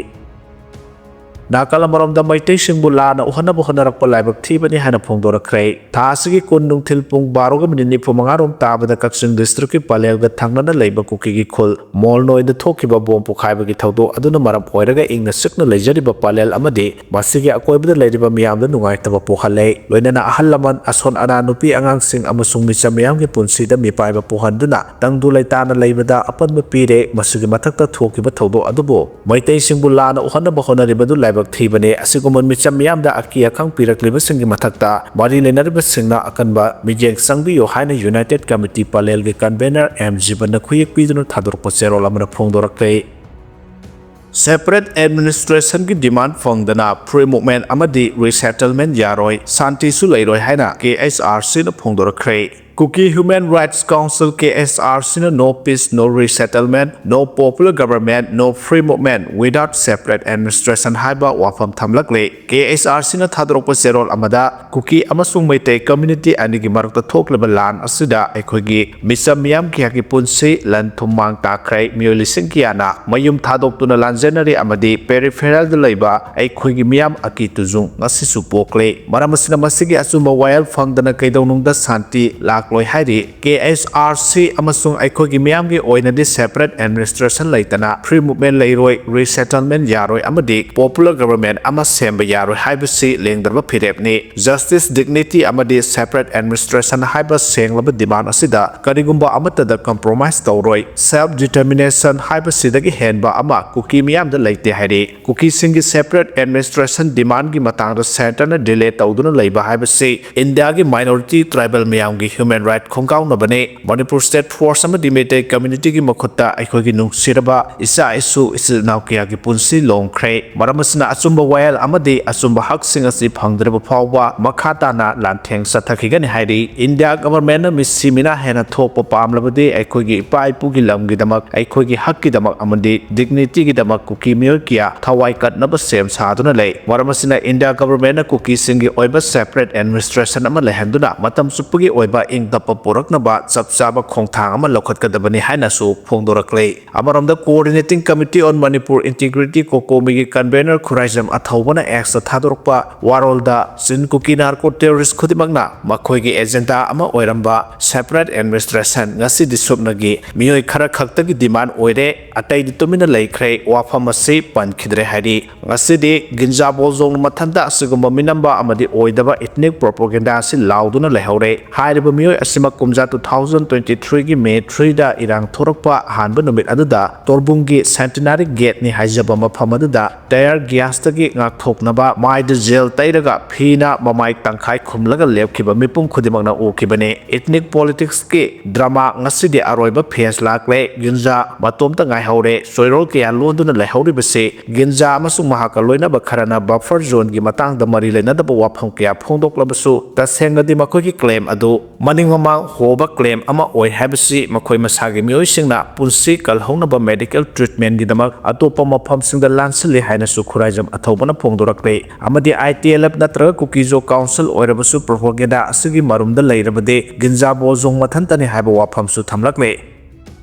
ꯅꯥꯀꯜ ꯑꯃꯔꯣꯝꯗ, ꯃꯩꯇꯩꯁꯤꯡꯕꯨ ꯂꯥꯟꯅ ꯎꯍꯟꯅꯕ ꯍꯣꯠꯅꯔꯛꯄ ꯂꯥꯏꯕꯛ ꯊꯤꯕꯅꯤ ꯍꯥꯏꯅ ꯐꯣꯡꯗꯣꯔꯛꯈ꯭ꯔꯦ꯫ ꯊꯥ ꯑꯁꯤꯒꯤ ꯀꯨꯟ ꯅꯨꯡꯊꯤꯜ ꯄꯨꯡ ꯕꯥꯔꯣꯒ ꯃꯤꯅꯤꯠ ꯅꯤꯐꯨ ꯃꯉꯥ ꯔꯣꯝ ꯇꯥꯕꯗ ꯀꯛꯆꯤꯡ ꯗꯤꯁꯇ꯭ꯔꯤꯛꯀꯤ ꯄꯂꯦꯜꯒ ꯊꯪꯅꯅ ꯂꯩꯕ ꯀꯨꯀꯤꯒꯤ ꯈꯨꯜ ꯃꯣꯜꯅꯣꯏꯗ ꯊꯣꯛꯈꯤꯕ ꯕꯣꯝ ꯄꯣꯈꯥꯏꯕꯒꯤ ꯊꯧꯗꯣꯛ ꯑꯗꯨꯅ ꯃꯔꯝ ꯑꯣꯏꯔꯒ ꯏꯪꯅ ꯆꯤꯛꯅ ꯂꯩꯖꯔꯤꯕ ꯄꯂꯦꯜ ꯑꯃꯗꯤ ꯃꯁꯤꯒꯤ ꯑꯀꯣꯏꯕꯗ ꯂꯩꯔꯤꯕ ꯃꯤꯌꯥꯝꯗ ꯅꯨꯡꯉꯥꯏꯇꯕ ꯄꯣꯛꯍꯜꯂꯦ꯫ ꯂꯣꯏꯅꯅ ꯑꯍꯜ ꯂꯃꯟ, ꯑꯁꯣꯟ ꯑꯅꯥ, ꯅꯨꯄꯤ ꯑꯉꯥꯡꯁꯤꯡ ꯑꯃꯁꯨꯡ ꯃꯤꯆꯝ ꯃꯤꯌꯥꯝꯒꯤ ꯄꯨꯟꯁꯤꯗ ꯃꯤꯄꯥꯏꯕ ꯄꯣꯛꯍꯟꯗꯨꯅ ꯇꯪꯗꯨ ꯂꯩꯇꯥꯅ ꯂꯩꯕꯗ ꯑꯄꯟꯕ ꯄꯤꯔꯦ꯫ ꯃꯁꯤꯒꯤ ꯃꯊꯛꯇ ꯊꯣꯛꯈꯤꯕ ꯊꯧꯗꯣꯛ ꯑꯗꯨꯕꯨ ꯃꯩꯇꯩꯁꯤꯡꯕꯨ ꯂꯥꯟꯅ ꯎꯍꯟꯅꯕ ꯍꯣꯠꯅꯔꯤꯕꯗꯨ ꯂꯥꯏꯕꯛ ꯊꯤꯕꯅꯤ꯫ ꯑꯁꯤꯒꯨꯝꯕ ꯃꯤꯆꯝ ꯃꯤꯌꯥꯝꯗ ꯑꯀꯤ ꯑꯈꯪ ꯄꯤꯔꯛꯂꯤꯕꯁꯤꯡꯒꯤ ꯃꯊꯛꯇ ꯃꯔꯤ ꯂꯩꯅꯔꯤꯕꯁꯤꯡꯅ ꯑꯀꯟꯕ ꯃꯤꯠꯌꯦꯡ ꯆꯪꯕꯤꯌꯨ ꯍꯥꯏꯅ ꯌꯨꯅꯥꯏꯇꯦꯠ ꯀꯃꯤꯇꯤ ꯄꯂꯦꯜꯒꯤ ꯀꯟꯚꯦꯅꯔ ꯑꯦꯝ ꯖꯤꯕꯟꯅ ꯈꯨꯌꯦꯛ ꯄꯤꯗꯨꯅ ꯊꯥꯗꯣꯔꯛꯄ ꯆꯦꯔꯣꯜ ꯑꯃꯅ ꯐꯣꯡꯗꯣꯔꯛꯂꯤ꯫ Separate administrationꯒꯤ demand ꯐꯪꯗꯅ free movement ꯑꯃꯗꯤ resettlement ꯌꯥꯔꯣꯏ, ꯁꯥꯟꯇꯤꯁꯨ ꯂꯩꯔꯣꯏ ꯍꯥꯏꯅ ꯀꯦ ꯑꯦꯁ ꯑꯥꯔ ꯁꯤꯅ ꯐꯣꯡꯗꯣꯔꯛꯈ꯭ꯔꯦ꯫ Kuki Human Rights Council, ꯀꯦ ꯑꯦꯁ ꯑꯥꯔ ꯁꯤꯅ "No peace, no resettlement, no popular government, no free movement without separate administration" ꯍꯥꯏꯕ ꯋꯥꯐꯝ ꯊꯝꯂꯛꯂꯤ꯫ ꯀꯦ ꯑꯦꯁ ꯑꯥꯔ ꯁꯤꯅ ꯊꯥꯗꯣꯔꯛꯄ ꯆꯦꯔꯣꯜ ꯑꯃꯗ, ꯀꯨꯀꯤ ꯑꯃꯁꯨꯡ ꯃꯩꯇꯩ ꯀꯝꯃ꯭ꯌꯨꯅꯤꯇꯤ ꯑꯅꯤꯒꯤ ꯃꯔꯛꯇ ꯊꯣꯛꯂꯤꯕ ꯂꯥꯟ ꯑꯁꯤꯗ ꯑꯩꯈꯣꯏꯒꯤ ꯃꯤꯆꯝ ꯃꯤꯌꯥꯝ ꯀꯌꯥꯒꯤ ꯄꯨꯟꯁꯤ, ꯂꯟ ꯊꯨꯝ ꯃꯥꯡ ꯇꯥꯛꯈ꯭ꯔꯦ, ꯃꯤꯑꯣꯏ ꯂꯤꯁꯤꯡ ꯀꯌꯥꯅ ꯃꯌꯨꯝ ꯊꯥꯗꯣꯛꯇꯨꯅ ꯂꯥꯟꯖꯦꯟꯅꯔꯤ ꯑꯃꯗꯤ peripheralꯗ ꯂꯩꯕ ꯑꯩꯈꯣꯏꯒꯤ ꯃꯤꯌꯥꯝ ꯑꯀꯤ ꯇꯨꯖꯨꯡ ꯉꯁꯤꯁꯨ ꯄꯣꯛꯂꯤ꯫ ꯃꯔꯝ ꯑꯁꯤꯅ, ꯃꯁꯤꯒꯤ ꯑꯆꯨꯝꯕ ꯋꯥꯌꯦꯜ ꯐꯪꯗꯅ ꯀꯩꯗꯧꯅꯨꯡꯗ ꯁꯥꯟꯇꯤ ꯂꯥꯛꯂꯣꯏ ꯍꯥꯏꯔꯤ꯫ ꯀꯦ ꯑꯦꯁ ꯑꯥꯔ ꯁꯤ ꯑꯃꯁꯨꯡ ꯑꯩꯈꯣꯏꯒꯤ ꯃꯤꯌꯥꯝꯒꯤ ꯑꯣꯏꯅꯗꯤ separate administration ꯂꯩꯇꯅ free movement ꯂꯩꯔꯣꯏ, resettlement ꯌꯥꯔꯣꯏ ꯑꯃꯗꯤ popular government ꯑꯃ ꯁꯦꯝꯕ ꯌꯥꯔꯣꯏ ꯍꯥꯏꯕꯁꯤ ꯂꯦꯡꯗ꯭ꯔꯕ ꯐꯤꯔꯦꯞꯅꯤ꯫ Justice, dignity ꯑꯃꯗꯤ separate administration ꯍꯥꯏꯕ ꯁꯦꯡꯂꯕ demand ꯑꯁꯤꯗ ꯀꯔꯤꯒꯨꯝꯕ ꯑꯃꯠꯇꯗ compromise ꯇꯧꯔꯣꯏ꯫ Self determination ꯍꯥꯏꯕꯁꯤꯗꯒꯤ ꯍꯦꯟꯕ ꯑꯃ ꯀꯨꯀꯤ ꯃꯤꯌꯥꯝꯗ ꯂꯩꯇꯦ ꯍꯥꯏꯔꯤ꯫ ꯀꯨꯀꯤꯁꯤꯡꯒꯤ separate administration demandꯒꯤ ꯃꯇꯥꯡꯗ centreꯅ delay ꯇꯧꯗꯨꯅ ꯂꯩꯕ ꯍꯥꯏꯕꯁꯤ ꯏꯟꯗꯤꯌꯥꯒꯤ minority tribal ꯃꯤꯌꯥꯝꯒꯤ human right ꯈꯣꯡꯒꯥꯎꯅꯕꯅꯤ꯫ Manipur State Force ꯑꯃꯗꯤ ꯃꯩꯇꯩ communityꯒꯤ ꯃꯈꯨꯠꯇ ꯑꯩꯈꯣꯏꯒꯤ ꯅꯨꯡꯁꯤꯔꯕ ꯏꯆꯥ ꯏꯁꯨ, ꯏꯆꯤꯜ ꯏꯅꯥꯎ ꯀꯌꯥꯒꯤ ꯄꯨꯟꯁꯤ ꯂꯣꯡꯈ꯭ꯔꯦ꯫ ꯃꯔꯝ ꯑꯁꯤꯅ, ꯑꯆꯨꯝꯕ ꯋꯥꯌꯦꯜ ꯑꯃꯗꯤ ꯑꯆꯨꯝꯕ ꯍꯛꯁꯤꯡ ꯑꯁꯤ ꯐꯪꯗ꯭ꯔꯤꯕ ꯐꯥꯎꯕ ꯃꯈꯥ ꯇꯥꯅ ꯂꯥꯟꯊꯦꯡ ꯆꯠꯊꯈꯤꯒꯅꯤ ꯍꯥꯏꯔꯤ꯫ ꯏꯟꯗꯤꯌꯥ governmentꯅ ꯃꯤꯁꯤ ꯃꯤꯅꯥ ꯍꯦꯟꯅ ꯊꯣꯛꯄ ꯄꯥꯝꯂꯕꯗꯤ, ꯑꯩꯈꯣꯏꯒꯤ ꯏꯄꯥ ꯏꯄꯨꯒꯤ ꯂꯝꯒꯤꯗꯃꯛ, ꯑꯩꯈꯣꯏꯒꯤ ꯍꯛꯀꯤꯗꯃꯛ ꯑꯃꯗꯤ dignityꯒꯤꯗꯃꯛ ꯀꯨꯀꯤ ꯃꯤꯑꯣꯏ ꯀꯌꯥ ꯊꯋꯥꯏ ꯀꯠꯅꯕ ꯁꯦꯝ ꯁꯥꯗꯨꯅ ꯂꯩ꯫ ꯃꯔꯝ ꯑꯁꯤꯅ, ꯏꯟꯗꯤꯌꯥ governmentꯅ ꯀꯨꯀꯤꯁꯤꯡꯒꯤ ꯑꯣꯏꯕ separate administration ꯑꯃ ꯂꯩꯍꯟꯗꯨꯅ ꯃꯇꯝ ꯆꯨꯞꯄꯒꯤ ꯑꯣꯏꯕ ꯏꯪ ꯇꯞꯄ ꯄꯨꯔꯛꯅꯕ ꯆꯞ ꯆꯥꯕ ꯈꯣꯡꯊꯥꯡ ꯑꯃ ꯂꯧꯈꯠꯀꯗꯕꯅꯤ ꯍꯥꯏꯅꯁꯨ ꯐꯣꯡꯗꯣꯔꯛꯂꯦ꯫ ꯑꯃꯔꯣꯝꯗ, Coordinating Committee on Manipur Integrity, COCOMI ꯒꯤ convener ꯈꯨꯔꯥꯏꯖꯝ ꯑꯊꯧꯕꯅ X ꯇ ꯊꯥꯗꯣꯔꯛꯄ ꯋꯥꯔꯣꯜꯗ, ꯆꯤꯟ ꯀꯨꯀꯤ narco terrorist ꯈꯨꯗꯤꯡꯃꯛꯅ ꯃꯈꯣꯏꯒꯤ agenda ꯑꯃ ꯑꯣꯏꯔꯝꯕ separate administration ꯉꯁꯤꯗꯤ ꯁꯨꯞꯅꯒꯤ ꯃꯤꯑꯣꯏ ꯈꯔ ꯈꯛꯇꯒꯤ demand ꯑꯣꯏꯔꯦ, ꯑꯇꯩꯗꯤ ꯇꯨꯃꯤꯟꯅ ꯂꯩꯈ꯭ꯔꯦ, ꯋꯥꯐꯝ ꯑꯁꯤ ꯄꯟꯈꯤꯗ꯭ꯔꯦ ꯍꯥꯏꯔꯤ꯫ ꯉꯁꯤꯗꯤ ꯒꯤꯟꯖꯥ ꯕꯣꯜꯖꯣꯡ ꯃꯊꯟꯇ ꯑꯁꯤꯒꯨꯝꯕ ꯃꯤꯅꯝꯕ ꯑꯃꯗꯤ ꯑꯣꯏꯗꯕ ethnic propaganda ꯑꯁꯤ ꯂꯥꯎꯗꯨꯅ ꯂꯩꯍꯧꯔꯦ꯫ ꯍꯥꯏꯔꯤꯕ ꯃꯤꯑꯣꯏ ꯑꯁꯤꯃꯛ ꯀꯨꯝꯖꯥ two thousand twenty three ꯒꯤ May three ꯗ ꯏꯔꯥꯡ ꯊꯣꯔꯛꯄ ꯑꯍꯥꯟꯕ ꯅꯨꯃꯤꯠ ꯑꯗꯨꯗ ꯇꯣꯔꯕꯨꯡꯒꯤ Centenary Gate ꯅꯤ ꯍꯥꯏꯖꯕ ꯃꯐꯝ ꯑꯗꯨꯗ tear gas ꯇꯒꯤ ꯉꯥꯛꯊꯣꯛꯅꯕ ꯃꯥꯏꯗ gel ꯇꯩꯔꯒ ꯐꯤꯅ ꯃꯃꯥꯏ ꯇꯪꯈꯥꯏ ꯈꯨꯝꯂꯒ ꯂꯦꯞꯈꯤꯕ ꯃꯤꯄꯨꯝ ꯈꯨꯗꯤꯡꯃꯛꯅ ꯎꯈꯤꯕꯅꯤ꯫ Ethnic politics ꯀꯤ drama ꯉꯁꯤꯗꯤ ꯑꯔꯣꯏꯕ phase ꯂꯥꯛꯂꯦ꯫ ꯒꯤꯟꯖꯥ ꯃꯇꯣꯝꯇ ꯉꯥꯏꯍꯧꯔꯦ꯫ ꯆꯣꯏꯔꯣꯜ ꯀꯌꯥ ꯂꯣꯟꯗꯨꯅ ꯂꯩꯍꯧꯔꯤꯕꯁꯤ ꯒꯤꯟꯖꯥ ꯑꯃꯁꯨꯡ ꯃꯍꯥꯛꯀ ꯂꯣꯏꯅꯕ ꯈꯔꯅ buffer zone ꯒꯤ ꯃꯇꯥꯡꯗ ꯃꯔꯤ ꯂꯩꯅꯗꯕ ꯋꯥꯐꯝ ꯀꯌꯥ ꯐꯣꯡꯗꯣꯛꯂꯕꯁꯨ, ꯇꯁꯦꯡꯅꯗꯤ ꯃꯈꯣꯏꯒꯤ claim ꯑꯗꯨ ꯃꯅꯤꯡ ꯃꯃꯥꯡ ꯍꯣꯕ claim ꯑꯃ ꯑꯣꯏ ꯍꯥꯏꯕꯁꯤ ꯃꯈꯣꯏ ꯃꯁꯥꯒꯤ ꯃꯤꯑꯣꯏꯁꯤꯡꯅ ꯄꯨꯟꯁꯤ ꯀꯜꯍꯧꯅꯕ medical treatment ꯒꯤꯗꯃꯛ ꯑꯇꯣꯞꯄ ꯃꯐꯝꯁꯤꯡꯗ ꯂꯥꯟꯁꯤꯜꯂꯤ ꯍꯥꯏꯅꯁꯨ ꯈꯨꯔꯥꯏꯖꯝ ꯑꯊꯧꯕꯅ ꯐꯣꯡꯗꯣꯔꯛꯂꯦ꯫ ꯑꯃꯗꯤ I T L F ꯅꯠꯇ꯭ꯔꯒ ꯀꯨꯀꯤꯖꯣ council ꯑꯣꯏꯔꯕꯁꯨ propaganda ꯑꯁꯤꯒꯤ ꯃꯔꯨꯝꯗ ꯂꯩꯔꯕꯗꯤ ꯒꯤꯟꯖꯥ ꯕꯣꯜꯖꯣꯡ ꯃꯊꯟꯇꯅꯤ ꯍꯥꯏꯕ ꯋꯥꯐꯝꯁꯨ ꯊꯝꯂꯛꯂꯦ꯫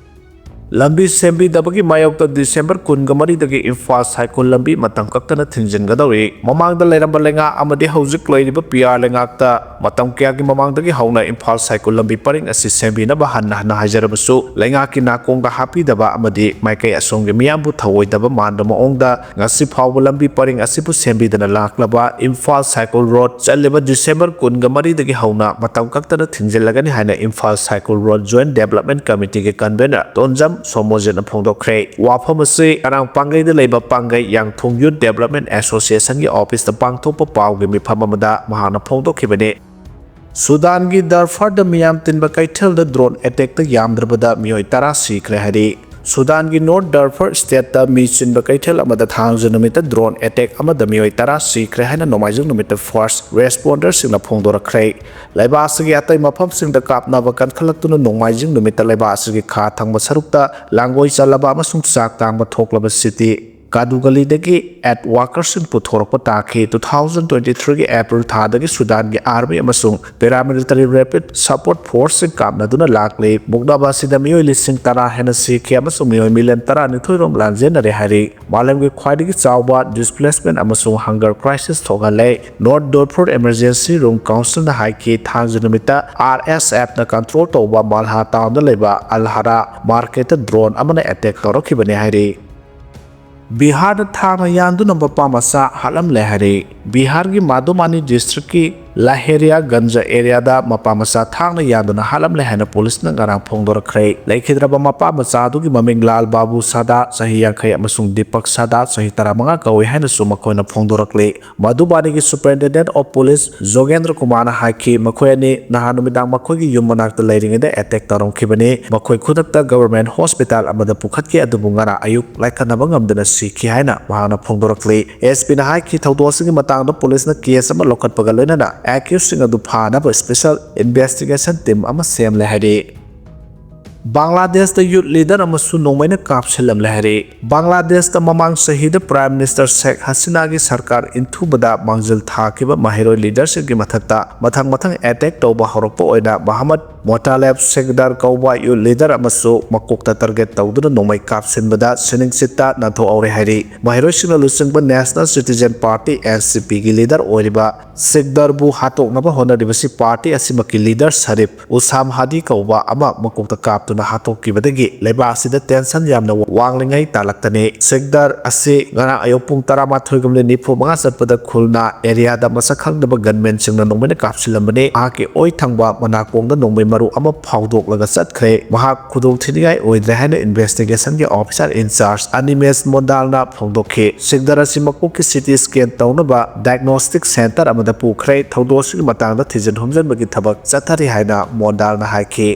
ꯂꯝꯕꯤ ꯁꯦꯝꯕꯤꯗꯕꯒꯤ ꯃꯥꯌꯣꯛꯇ December ꯀꯨꯟꯒ ꯃꯔꯤꯗꯒꯤ ꯏꯝꯐꯥꯜ ꯁꯥꯏꯀꯨꯜ ꯂꯝꯕꯤ ꯃꯇꯝ ꯀꯛꯇꯅ ꯊꯤꯡꯖꯤꯟꯒꯗꯧꯔꯤ꯫ ꯃꯃꯥꯡꯗ ꯂꯩꯔꯝꯕ ꯂꯩꯉꯥꯛ ꯑꯃꯗꯤ ꯍꯧꯖꯤꯛ ꯂꯩꯔꯤꯕ P R ꯂꯩꯉꯥꯛꯇ ꯃꯇꯝ ꯀꯌꯥꯒꯤ ꯃꯃꯥꯡꯗꯒꯤ ꯍꯧꯅ ꯏꯝꯐꯥꯜ ꯁꯥꯏꯀꯨꯜ ꯂꯝꯕꯤ ꯄꯔꯤꯡ ꯑꯁꯤ ꯁꯦꯝꯕꯤꯅꯕ ꯍꯟꯅ ꯍꯟꯅ ꯍꯥꯏꯖꯔꯕꯁꯨ, ꯂꯩꯉꯥꯛꯀꯤ ꯅꯥꯀꯣꯡꯗ ꯍꯥꯞꯄꯤꯗꯕ ꯑꯃꯗꯤ ꯃꯥꯏꯀꯩ ꯑꯁꯣꯝꯒꯤ ꯃꯤꯌꯥꯝꯕꯨ ꯊꯧꯑꯣꯏꯗꯕ ꯃꯥꯟꯕ ꯃꯑꯣꯡꯗ ꯉꯁꯤ ꯐꯥꯎꯕ ꯂꯝꯕꯤ ꯄꯔꯤꯡ ꯑꯁꯤꯕꯨ ꯁꯦꯝꯕꯤꯗꯅ ꯂꯥꯛꯂꯕ ꯏꯝꯐꯥꯜ ꯁꯥꯏꯀꯨꯜ ꯔꯣꯗ ꯆꯠꯂꯤꯕ December ꯀꯨꯟꯒ ꯃꯔꯤꯗꯒꯤ ꯍꯧꯅ ꯃꯇꯝ ꯀꯛꯇꯅ ꯊꯤꯡꯖꯤꯜꯂꯒꯅꯤ ꯍꯥꯏꯅ Imphal Saikul road Joint Development Committee ꯒꯤ convener ꯇꯣꯟꯖꯝ ꯁꯣꯃꯣꯖꯤꯠꯅ ꯐꯣꯡꯗꯣꯛꯈ꯭ꯔꯦ꯫ ꯋꯥꯐꯝ ꯑꯁꯤ ꯉꯔꯥꯡ ꯄꯥꯡꯒꯩꯗ ꯂꯩꯕ ꯄꯥꯡꯒꯩ ꯌꯥꯡꯊꯣꯡ Youth Development Association ꯒꯤ office ꯇ ꯄꯥꯡꯊꯣꯛꯄ ꯄꯥꯎꯒꯤ ꯃꯤꯐꯝ ꯑꯃꯗ ꯃꯍꯥꯛꯅ ꯐꯣꯡꯗꯣꯛꯈꯤꯕꯅꯤ꯫ ꯁꯨꯗꯥꯟꯒꯤ ꯗꯥꯔꯐꯔꯗ ꯃꯤꯌꯥꯝ ꯇꯤꯟꯕ ꯀꯩꯊꯦꯜꯗ drone attack ꯇ ꯌꯥꯝꯗ꯭ꯔꯕꯗ ꯃꯤꯑꯣꯏ ꯇꯔꯥ ꯁꯤꯈ꯭ꯔꯦ ꯍꯥꯏꯔꯤ꯫ ꯁꯨꯗꯥꯟꯒꯤ North Darfur state ꯇ ꯃꯤ ꯆꯤꯟꯕ ꯀꯩꯊꯦꯜ ꯑꯃꯗ ꯊꯥꯡꯖ ꯅꯨꯃꯤꯠꯇ drone attack ꯑꯃꯗ ꯃꯤꯑꯣꯏ ꯇꯔꯥ ꯁꯤꯈ꯭ꯔꯦ ꯍꯥꯏꯅ ꯅꯣꯡꯃꯥꯏꯖꯤꯡ ꯅꯨꯃꯤꯠꯇ first responder ꯁꯤꯡꯅ ꯐꯣꯡꯗꯣꯔꯛꯈ꯭ꯔꯦ꯫ ꯂꯩꯕꯥꯛ ꯑꯁꯤꯒꯤ ꯑꯇꯩ ꯃꯐꯝꯁꯤꯡꯗ ꯀꯥꯞꯅꯕ ꯀꯟꯈꯠꯂꯛꯇꯨꯅ ꯅꯣꯡꯃꯥꯏꯖꯤꯡ ꯅꯨꯃꯤꯠꯇ ꯂꯩꯕꯥꯛ ꯑꯁꯤꯒꯤ ꯈꯥ ꯊꯪꯕ ꯁꯔꯨꯛꯇ ꯂꯥꯡꯒꯣꯏ ꯆꯜꯂꯕ ꯑꯃꯁꯨꯡ ꯆꯥꯛ ꯇꯥꯡꯕ ꯊꯣꯛꯂꯕ city ꯀꯥꯗꯨꯒꯂꯤꯗꯒꯤ ꯑꯦꯠ ꯋꯥꯀꯔꯁꯤꯡ ꯄꯨꯊꯣꯔꯛꯄ ꯇꯥꯈꯤ꯫ Two thousand twenty threeꯒꯤ April ꯊꯥꯗꯒꯤ ꯁꯨꯗꯥꯟꯒꯤ army ꯑꯃꯁꯨꯡ paramilitary rapid support forceꯁꯤꯡ ꯀꯥꯞꯅꯗꯨꯅ ꯂꯥꯛꯂꯤ꯫ ꯃꯨꯛꯅꯕ ꯑꯁꯤꯗ ꯃꯤꯑꯣꯏ ꯂꯤꯁꯤꯡ ꯇꯔꯥ ꯍꯦꯟꯅ ꯁꯤꯈꯤ ꯑꯃꯁꯨꯡ ꯃꯤꯑꯣꯏ million ꯇꯔꯥꯅꯤꯊꯣꯏ ꯔꯣꯝ ꯂꯥꯟꯖꯦꯟꯅꯔꯦ ꯍꯥꯏꯔꯤ꯫ ꯃꯥꯂꯦꯝꯒꯤ ꯈ꯭ꯋꯥꯏꯗꯒꯤ ꯆꯥꯎꯕ displacement ꯑꯃꯁꯨꯡ hunger crisis ꯊꯣꯛꯍꯜꯂꯦ꯫ North Darfur Emergency Room Councilꯅ ꯍꯥꯏꯈꯤ, ꯊꯥꯡꯖ ꯅꯨꯃꯤꯠꯇ RSFꯅ control ꯇꯧꯕ ꯃꯥꯜꯍꯥ townꯗ ꯂꯩꯕ ꯑꯜ ꯍꯔꯥ marketꯇ drone ꯑꯃꯅ attack ꯇꯧꯔꯛꯈꯤꯕꯅꯤ ꯍꯥꯏꯔꯤ꯫ ꯕꯤꯍꯥꯔꯗ ꯊꯥꯡꯅ ꯌꯥꯟꯗꯨꯅ ꯃꯄꯥ ꯃꯆꯥ ꯍꯥꯠꯂꯝꯂꯦ ꯍꯥꯏꯔꯤ꯫ ꯕꯤꯍꯥꯔꯒꯤ ꯃꯥꯗꯨꯃꯥꯅꯤ districtꯀꯤ ꯂꯍꯦꯔꯤꯌꯥꯒꯟꯖ areaꯗ ꯃꯄꯥ ꯃꯆꯥ ꯊꯥꯡꯅ ꯌꯥꯟꯗꯨꯅ ꯍꯥꯠꯂꯝꯂꯦ ꯍꯥꯏꯅ ꯄꯨꯂꯤꯁꯅ ꯉꯔꯥꯡ ꯐꯣꯡꯗꯣꯔꯛꯈ꯭ꯔꯦ꯫ ꯂꯩꯈꯤꯗ꯭ꯔꯕ ꯃꯄꯥ ꯃꯆꯥ ꯑꯗꯨꯒꯤ ꯃꯃꯤꯡ ꯂꯥꯜ ꯕꯥꯕꯨ ꯁꯥꯗꯥ, ꯆꯍꯤ ꯌꯥꯡꯈꯩ, ꯑꯃꯁꯨꯡ ꯗꯤꯄꯛ ꯁꯥꯗꯥ, ꯆꯍꯤ ꯇꯔꯥꯃꯉꯥ ꯀꯧꯏ ꯍꯥꯏꯅꯁꯨ ꯃꯈꯣꯏꯅ ꯐꯣꯡꯗꯣꯔꯛꯂꯤ꯫ ꯃꯗꯨꯕꯥꯅꯤꯒꯤ Superintendent of Police ꯖꯣꯒꯦꯟꯗ꯭ꯔ ꯀꯨꯃꯥꯔꯅ ꯍꯥꯏꯈꯤ, ꯃꯈꯣꯏ ꯑꯅꯤ ꯅꯍꯥꯟ ꯅꯨꯃꯤꯗꯥꯡ ꯃꯈꯣꯏꯒꯤ ꯌꯨꯝ ꯃꯅꯥꯛꯇ ꯂꯩꯔꯤꯉꯩꯗ attack ꯇꯧꯔꯝꯈꯤꯕꯅꯤ꯫ ꯃꯈꯣꯏ ꯈꯨꯗꯛꯇ government hospital ꯑꯃꯗ ꯄꯨꯈꯠꯈꯤ, ꯑꯗꯨꯕꯨ ꯉꯔꯥꯡ ꯑꯌꯨꯛ ꯂꯥꯏꯀꯠꯅꯕ ꯉꯝꯗꯅ ꯁꯤꯈꯤ ꯍꯥꯏꯅ ꯃꯍꯥꯛꯅ ꯐꯣꯡꯗꯣꯔꯛꯂꯤ꯫ SPꯅ ꯍꯥꯏꯈꯤ, ꯊꯧꯗꯣꯛ ꯑꯁꯤꯒꯤ ꯃꯇꯥꯡꯗ ꯄꯨꯂꯤꯁꯅ case ꯑꯃ ꯂꯧꯈꯠꯄꯒ ꯂꯣꯏꯅꯅ accusedꯁꯤꯡ ꯑꯗꯨ ꯐꯥꯅꯕ special investigation team ꯑꯃ ꯁꯦꯝꯂꯦ ꯍꯥꯏꯔꯤ꯫ ꯕꯪꯒ꯭ꯂꯥꯗꯦꯁꯇ youth leader ꯑꯃꯁꯨ ꯅꯣꯡꯃꯩꯅ ꯀꯥꯞꯁꯤꯜꯂꯝꯂꯦ ꯍꯥꯏꯔꯤ꯫ ꯕꯪꯒ꯭ꯂꯥꯗꯦꯁꯇ ꯃꯃꯥꯡ ꯆꯍꯤꯗ Prime Minister ꯁꯦꯈ ꯍꯁꯤꯅꯥꯒꯤ ꯁꯔꯀꯥꯔ ꯏꯟꯊꯨꯕꯗ ꯃꯥꯡꯖꯤꯜ ꯊꯥꯈꯤꯕ ꯃꯍꯩꯔꯣꯏ leaderꯁꯤꯡꯒꯤ ꯃꯊꯛꯇ ꯃꯊꯪ ꯃꯊꯪ attack ꯇꯧꯕ ꯍꯧꯔꯛꯄ ꯑꯣꯏꯅ ꯃꯍꯃꯗ ꯃꯣꯇꯥꯂꯦꯕ ꯁꯦꯒꯗꯥꯔ ꯀꯧꯕ youth leader ꯑꯃꯁꯨ ꯃꯀꯣꯛꯇ target ꯇꯧꯗꯨꯅ ꯅꯣꯡꯃꯩ ꯀꯥꯞꯁꯤꯟꯕꯗ ꯁꯤꯅꯤꯡꯁꯤꯠꯇ ꯅꯥꯟꯊꯣꯛꯍꯧꯔꯦ ꯍꯥꯏꯔꯤ꯫ ꯃꯍꯩꯔꯣꯏꯁꯤꯡꯅ ꯂꯨꯆꯤꯡꯕ National Citizen Party, NCPꯒꯤ leader ꯑꯣꯏꯔꯤꯕ ꯁꯦꯒꯗꯥꯔꯕꯨ ꯍꯥꯠꯇꯣꯛꯅꯕ ꯍꯣꯠꯅꯔꯤꯕꯁꯤ party ꯑꯁꯤꯃꯛꯀꯤ leader ꯁꯔꯤꯐ ꯎꯁꯥꯝ ꯍꯥꯗꯤ ꯀꯧꯕ ꯑꯃ ꯃꯀꯣꯛꯇ ꯀꯥꯞꯇꯨꯅ ꯍꯥꯠꯇꯣꯛꯈꯤꯕꯗꯒꯤ ꯂꯩꯕꯥꯛ ꯑꯁꯤꯗ tension ꯌꯥꯝꯅ ꯋꯥꯡꯂꯤꯉꯩ ꯇꯥꯜꯂꯛꯇꯅꯤ꯫ ꯁꯦꯒꯗꯥꯔ ꯑꯁꯤ ꯉꯔꯥꯡ ꯑꯌꯨꯛ ꯄꯨꯡ ꯇꯔꯥꯃꯥꯊꯣꯏꯒ minute ꯅꯤꯐꯨ ꯃꯉꯥ ꯆꯠꯄꯗ ꯈꯨꯜꯅꯥ areaꯗ ꯃꯁꯛ ꯈꯪꯗꯕ gunmanꯁꯤꯡꯅ ꯅꯣꯡꯃꯩꯅ ꯀꯥꯞꯁꯤꯜꯂꯝꯕꯅꯤ꯫ ꯃꯍꯥꯛꯀꯤ ꯑꯣꯏ ꯊꯪꯕ ꯃꯅꯥꯀꯣꯡꯗ ꯅꯣꯡꯃꯩ ꯃꯔꯨ ꯑꯃ ꯐꯥꯎꯗꯣꯛꯂꯒ ꯆꯠꯈ꯭ꯔꯦ꯫ ꯃꯍꯥꯛ ꯈꯨꯗꯣꯡꯊꯤꯅꯤꯡꯉꯥꯏ ꯑꯣꯏꯗ꯭ꯔꯦ ꯍꯥꯏꯅ investigationꯒꯤ officer in charge ꯑꯅꯤꯃꯦꯁ ꯃꯣꯟꯗꯥꯜꯅ ꯐꯣꯡꯗꯣꯛꯈꯤ꯫ ꯁꯦꯒꯗꯥꯔ ꯑꯁꯤ ꯃꯀꯣꯛꯀꯤ CT scan ꯇꯧꯅꯕ diagnostic centre ꯑꯃꯗ ꯄꯨꯈ꯭ꯔꯦ꯫ ꯊꯧꯗꯣꯛ ꯑꯁꯤꯒꯤ ꯃꯇꯥꯡꯗ ꯊꯤꯖꯤꯟ ꯍꯨꯝꯖꯤꯟꯕꯒꯤ ꯊꯕꯛ ꯆꯠꯊꯔꯤ ꯍꯥꯏꯅ ꯃꯣꯟꯗꯥꯜꯅ ꯍꯥꯏꯈꯤ꯫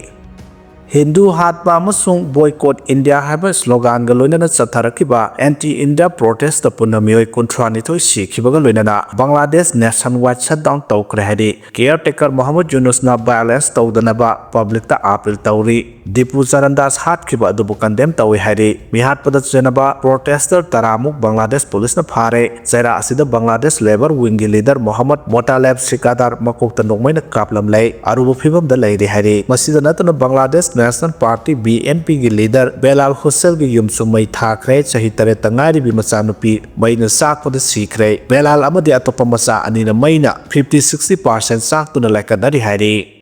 ꯍꯤꯟꯗꯨ ꯍꯥꯠꯄ ꯑꯃꯁꯨꯡ Boycott India ꯍꯥꯏꯕ ꯁ꯭ꯂꯣꯒꯥꯟꯒ ꯂꯣꯏꯅꯅ ꯆꯠꯊꯔꯛꯈꯤꯕ ꯑꯦꯟꯇꯤ ꯏꯟꯗꯤꯌꯥ ꯄ꯭ꯔꯣꯇꯦꯁꯇ ꯄꯨꯟꯅ ꯃꯤꯑꯣꯏ ꯀꯨꯟꯊ꯭ꯔꯥꯅꯤꯊꯣꯏ ꯁꯤꯈꯤꯕꯒ ꯂꯣꯏꯅꯅ ꯕꯪꯒ꯭ꯂꯥꯗꯦꯁ ꯅꯦꯁꯟ ꯋꯥꯏꯗ ꯁꯠ ꯗꯥꯎꯟ ꯇꯧꯈ꯭ꯔꯦ ꯍꯥꯏꯔꯤ꯫ ꯀꯤꯌꯔ ꯇꯦꯀꯔ ꯃꯣꯍꯝꯃꯗ ꯌꯨꯅꯨꯁꯅ ꯚꯥꯏꯑꯣꯂꯦꯟꯁ ꯇꯧꯗꯅꯕ ꯄꯕ꯭ꯂꯤꯛꯇ ꯑꯥꯄꯤꯜ ꯇꯧꯔꯤ꯫ ꯗꯤꯄꯨ ꯆꯔꯟꯗꯥꯁ ꯍꯥꯠꯈꯤꯕ ꯑꯗꯨꯕꯨ ꯀꯟꯗꯦꯝ ꯇꯧꯏ ꯍꯥꯏꯔꯤ꯫ ꯃꯤꯍꯥꯠꯄꯗ ꯆꯦꯟꯅꯕ ꯄ꯭ꯔꯣꯇꯦꯁꯇꯔ ꯇꯔꯥꯃꯨꯛ ꯕꯪꯒ꯭ꯂꯥꯗꯦꯁ ꯄꯨꯂꯤꯁꯅ ꯐꯥꯔꯦ꯫ ꯆꯩꯔꯥ ꯑꯁꯤꯗ ꯕꯪꯒ꯭ꯂꯥꯗꯦꯁ ꯂꯦꯕꯔ ꯋꯤꯡꯒꯤ ꯂꯤꯗꯔ ꯃꯣꯍꯝꯃꯗ ꯃꯣꯇꯥꯂꯦꯕ ꯁꯤꯀꯥꯗꯥꯔ ꯃꯀꯣꯛꯇ ꯅꯣꯡꯃꯩꯅ ꯀꯥꯞꯂꯝꯂꯦ꯫ ꯑꯔꯨꯕ ꯐꯤꯕꯝꯗ ꯂꯩꯔꯤ ꯍꯥꯏꯔꯤ꯫ ꯃꯁꯤꯗ ꯅꯠꯇꯅ Bangladesh national party, B N ꯄꯤꯒꯤ ꯂꯤꯗꯔ ꯕꯦꯂꯥꯜ ꯍꯨꯁꯦꯜꯒꯤ ꯌꯨꯝꯁꯨ ꯃꯩ ꯊꯥꯈ꯭ꯔꯦ꯫ ꯆꯍꯤ ꯇꯔꯦꯠꯇ ꯉꯥꯏꯔꯤꯕꯤ ꯃꯆꯥꯅꯨꯄꯤ ꯃꯩꯅ ꯆꯥꯛꯄꯗ ꯁꯤꯈ꯭ꯔꯦ꯫ ꯕꯦꯂꯥꯜ ꯑꯃꯗꯤ ꯑꯇꯣꯞꯄ ꯃꯆꯥ ꯑꯅꯤꯅ ꯃꯩꯅ ꯐꯤꯐꯇꯤ ꯁꯤꯛꯁꯇꯤ ꯄꯥꯔꯁꯦꯟ ꯆꯥꯛꯇꯨꯅ ꯂꯥꯏꯀꯠꯅꯔꯤ ꯍꯥꯏꯔꯤ꯫